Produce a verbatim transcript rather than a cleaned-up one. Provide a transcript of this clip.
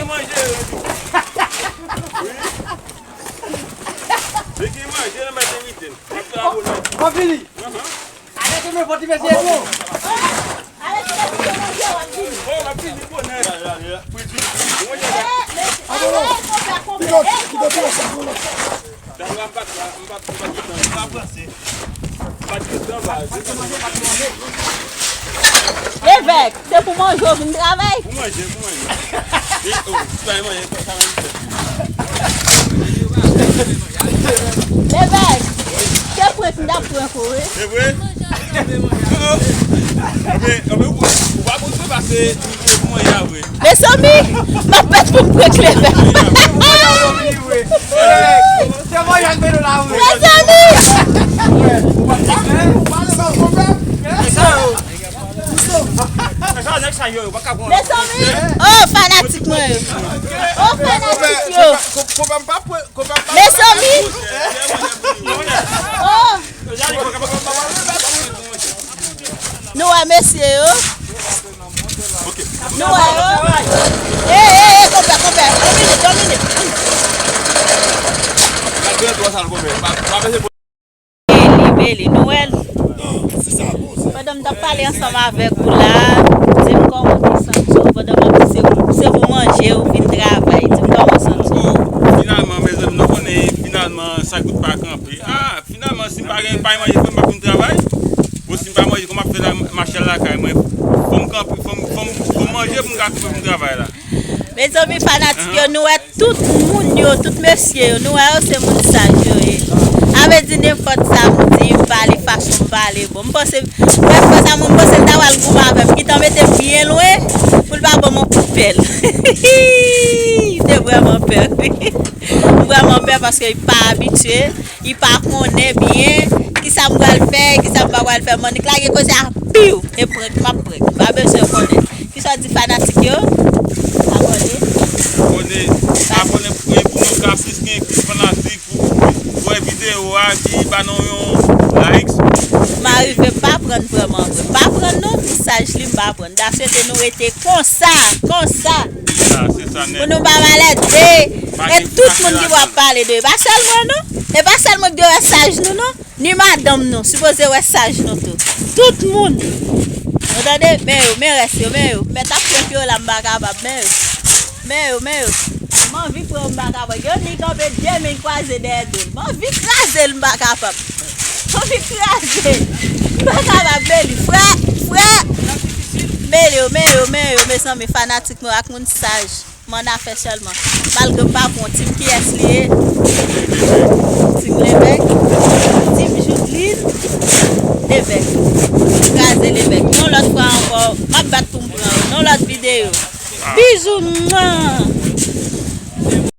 gen manje yo tou. Wi. Li gen manje nan matènite. N ap fè abòne. Mwen fini. Aham. Arete men vòt li mesye bon. Arete men vòt li mesye bon. Oh, m ap vini bonè. Pou di. Mwen gen. Atò non. Pilote, pilote, pilote. Levèk, se pou manje w vin travay? Pou manje, pou manje. E, o, si pa manje, sa, sa manje. Levèk, se prank m t ap prank ou, wi. Se vre? O, o. Ebyen, ebyen, ou, ou pa konn pase pou manje a vre. Mezanmi, m ap mèt pou m pran kleren. Mezanmi! Mezanmi! Oh, fanatik mwen yo. Oh, fanatik yo. Mezanmi! Oh! Nou wè mesye yo. Nou wè yo. Ey, ey, ey, konpè, konpè. Yon minit, yon minit. Beli, beli, nou wè l. Pandan m t ap pale ansanm avèk ou la, di m kòman w te santi w. Pandan m ap di se, se pou manje ou vin travay. Di m kòman w santi w. Finalman, mezanmi, nou konnen finalman sa gout pa kanpe. Ah, finalman, si m pa gen, pa manje, fò m pa vin travay. Bon, si m pa manje, kòman m ap fè la, mache lakay mwen? Fò m kanpe, fò m, fò m, fò m manje pou m ka kanpe pou m travay la. Mezanmi, fanatik yo, nou wè tout moun yo, tout mesye yo, nou wè yo se moun saj yo ye. Sa vle di nenpòt sa m di, m pale, fason m pale. Bon, m panse, brèf, fwa sa, m panse l ta pral goumen avè m, gentan mete m byen lwen pou l pa ban m yon kout pèl. Li te Vrèman pè, wi. M vrèman pè paske li pa abitye, li pa konnen byen kisa m pral fè, kisa m pa pral fè. Mannik lage koze a, piw, e prank, m ap prank. M pa bezwen konnen. Kisa w di fanatik yo? Abòne. Abòne, abòne pou, pou nou ka plis gen plis fanatik pou, pou wè videyo a, ki ba nou yon like. M arive pa prann vrèman vre. Pa prann non, pou saj li m pa prann. Da swete nou rete konsa, konsa. Sa, se sa Pou nèt. nou pa malète. Pa E gen tout fache moun ki ladan. Pral pale de yo. E pa sèl mwen non. E pa sèl mwen ki dwe wè saj nou non. Ni madanm nou. Sipoze wè saj nou tou. Tout moun. Ou tande? Men yo, men rès yo, men yo. Mèt ap pran pye yo la, m pa kapab. Men yo. Men yo, men yo. M anvi pran yo, m pa kapab. Yo ni kanpe de men kwaze dèyè do l. M anvi kraze l, m pa kapab. M anvi kraze l. M pa kapab, men li. Frè, frè. Men yo, men yo, men yo, mezanmi, fanatik mwen ak moun saj. M annafè sèlman. Malgre m pa pran, Team kiyès li ye? Team Levèk. Team Joudline. Levèk. Kraze Levèk. Yon lòt fwa ankò, m ap bat pou m pran yo. Yon lòt videyo. Bizou, mwa.